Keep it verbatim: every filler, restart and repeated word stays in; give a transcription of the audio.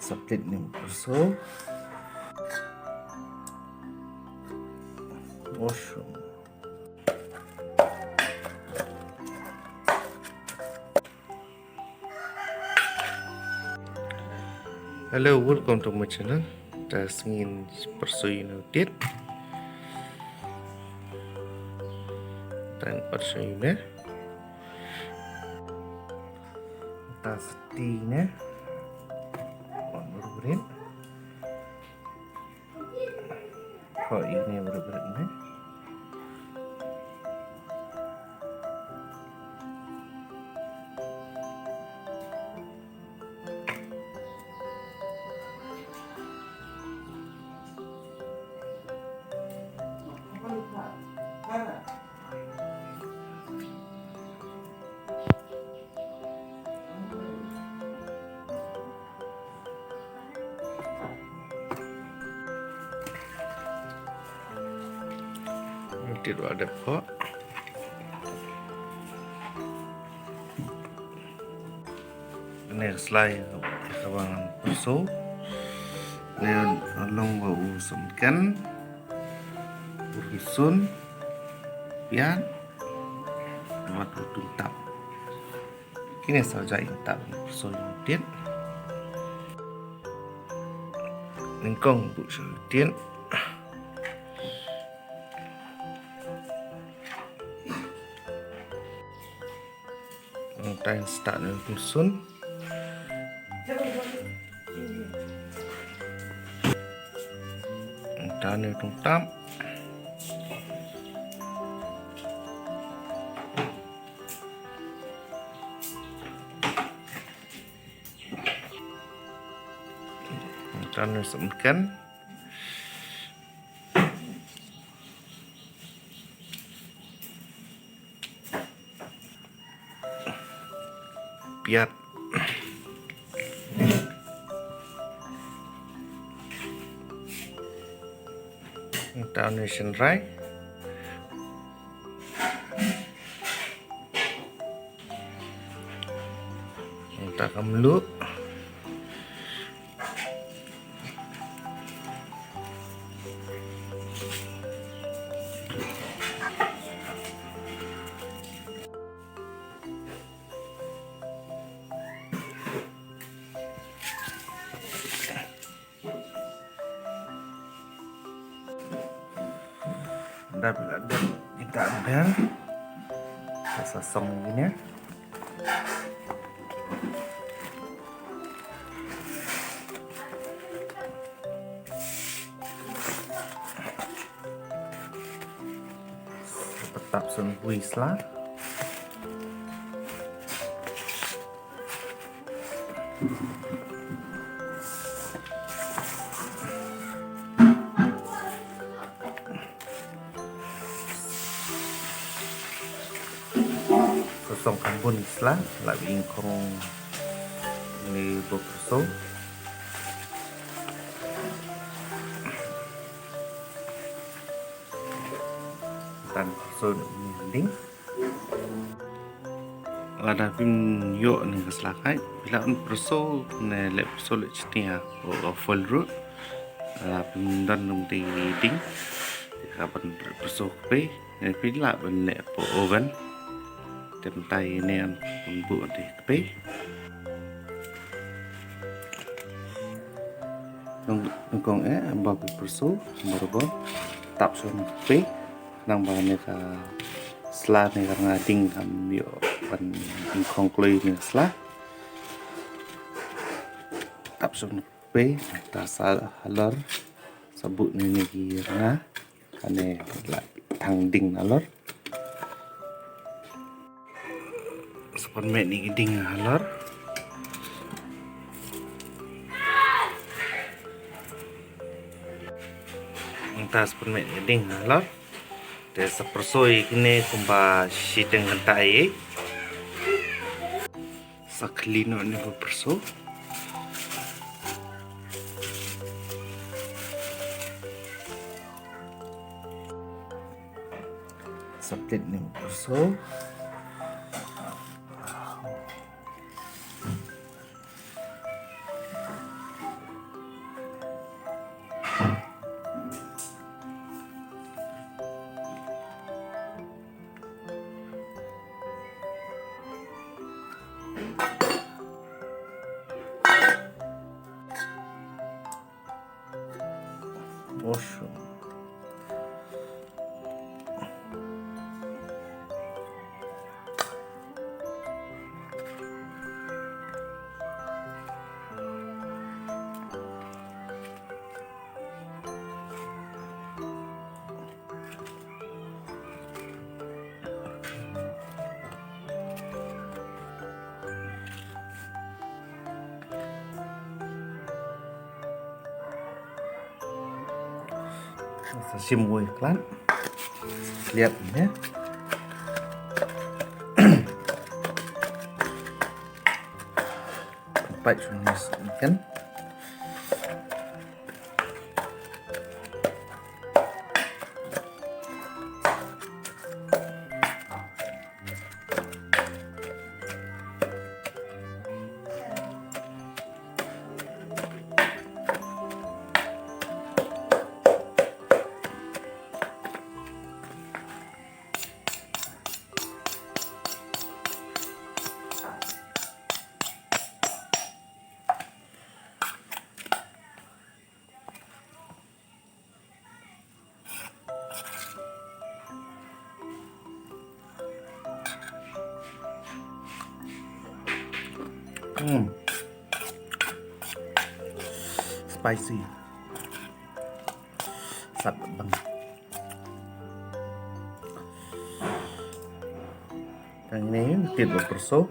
Sa plit ne pyrso. Washroom. Hello, welcome to my channel. Ta sngi ngin pyrso ïa une u tied. Ta ngin pyrso ïa une. Ta seti ne. Wan berbrit. Ko ini berbrit ne. Tied wa dep ko. Kane ka sla ïa kaba ngan pyrso. Kane long ba u sumken. U rynsun. Piat. Wat u tungtap. Kine sa jait tap pyrso ïa u tied. Nyngkong buh sha u tied. Ngan start ne u rynsun. Ngan ne u tungtap. Ngan ne u sumken. Piat. Ngan ne u shynrai. Ngan ka mluh. Dap la dap kita ber. Sa song ïa kine. Sa tap sha une u sla. Sa song kham bun sla, la bun khong ne u pyrso. Ngan pyrso ne u ding. Lada phim ïoh ne ka sla kait, phi lah ban pyrso ne leh pyrso leh shiteng ha foil ruh. Lada phim don ne ka ding, phi lah ban pyrso kpei, ne phi lah ban leh hapoh oven. Te mynta ïa kine ngan buh ne kpei. Nyngkong eh ba phi pyrso barabor, tap shuh ne kpei. Nang ba ne ka sla ne ka rnga ding, kam ïoh ban ding khong kloi ne ka sla. Tap shuh ne kpei, ta sa halor, sa buh ne ne ki rnga, kane la thang ding halor. Sa pynmih ne ki ding halor. Mynta sa pynmih ne ki ding halor. Te sa pyrso ïa kine kumba shiteng kynta ïa. Sa khlieh noh ne ba pyrso. Sa plit ne ba pyrso. Sa shim wei klan. Liat ne. Pat shun ni kan. Hmm. Spicy. Sat bang. Kane tit ba pyrso.